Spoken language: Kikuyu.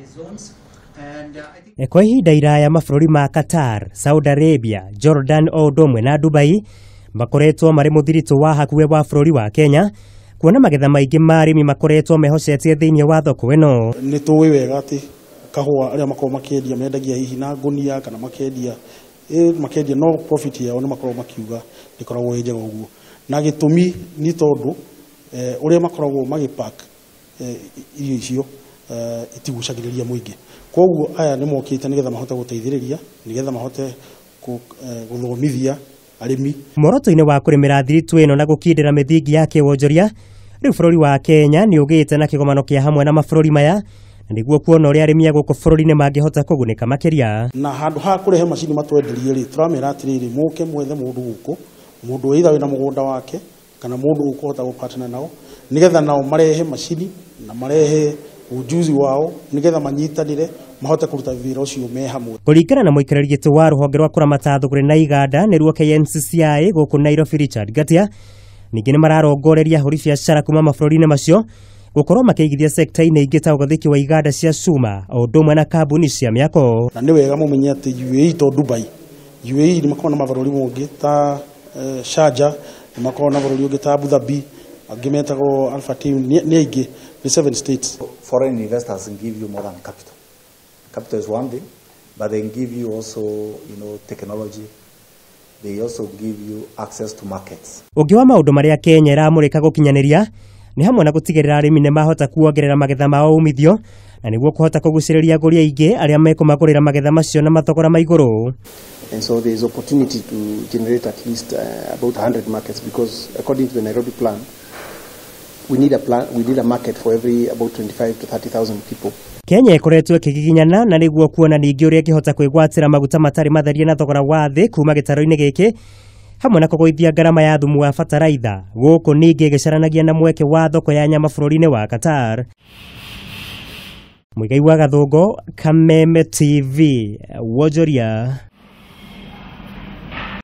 Zones. And I think Kwa ihinda iraya mabũrũri ma Qatar, Saudi Arabia, Jordan o ũndũ ũmwe na Dubai makoretwo marĩ mũthiritũ wa hakuhĩ wa bũrũri wa Kenya, kuona magetha maingĩ ma arĩmi makoretwo mehocetie thĩinĩ wa thoko ĩno. Nĩ tũĩ wega atĩ kahũa arĩa makoragwo makĩendia mendagia hihi na ngũnia kana makendia no profit yao nĩ makoragwo makiuga ndĩkoragwo ĩ njega ũguo, na gĩtũmi nĩ tondũ ũrĩa makoragwo magĩpack irio icio itigucagĩrĩria mũingĩ. Koguo aya nĩ mokĩte nĩgetha mahote gũteithĩrĩria, nĩgetha mahote gũthomithia arĩmi. Muoroto-inĩ wa kũrĩmĩra thiritũ ĩno na gũkindĩra mĩthingi ya kĩwonjoria, rĩu bũrũri wa Kenya nĩ ũgĩte na kĩgomano kĩa hamwe na mabũrũri maya, na nĩguo kuona ũrĩa arĩmi a gũkũ bũrũri-inĩ mangĩhota kũgunĩka makĩria. Na handũ ha kũrehe macini matwenderie rĩ, tũramera atĩrĩrĩ, mũke mwethe mũndũ gũkũ, mũndũ either wĩna mũgũnda wake kana mũndũ ũkũhota gũpartner nao, nĩgetha nao marehe macini na marehe ujuzi wao, nĩgetha manyitanĩre mahote kũruta wĩra ũcio me hamwe. Kũringana na mũikarĩri gĩtĩ wa rũhonge rwa kũramata thũgũrĩ na iganda, nĩruo KNCCI gũkũ Nairobi, Richard Ngatia, ningĩ nĩ mararongoreria ahũri biacara kuma mabũrũri-inĩ macio gũkorwo makĩigithia sekta-inĩ ingĩ ta ũgathĩki wa iganda cia cuma o ũndũ ũmwe na kambuni cia mĩako. Na nĩ wega mũmenye atĩ UAE to Dubai, UAE nĩ makoragwo na mabũrũri mangĩ ta Sharjah, nĩ makoragwo na bũrũri ũngĩ ta Abu Dhabi, angĩ metagwo Alpha Team, nĩ aingĩ, nĩ 7 states. Foreign investors give you more than capital. Capital is one thing, but they give you also technology. They also give you access to markets. Ũngĩ wa maũndũ marĩa Kenya ĩramũrĩka gũkinyanĩria nĩ hamwe na gũtigĩrĩra arĩmi nĩ mahota kuongerera magetha mao umithio, na nĩguo kũhota kũgucĩrĩria agũri aingĩ arĩa mekũmagũrĩra magetha macio na mathogora ma igũrũ. And so there is opportunity to generate at least about 100 markets, because according to the Nairobi plan, we need a plan, we need a market for every about 25 to 30,000 people. Kenya ĩkoretwo ĩkĩgiginyana na nĩguo kuona ningĩ ũrĩa ĩngĩhota kwĩgwatĩra maguta matarĩ matherie na thogora wa thĩ kuma gĩtarũ-inĩ gĩkĩ, hamwe na kũgũithia ngarama ya thumu wa bataraitha, gũkũ ningĩ ĩgĩcaranagia na mweke wa thoko ya nyama bũrũri-inĩ wa Qatar. Mũigai wa Gathũngũ, Kameme TV, wonjoria.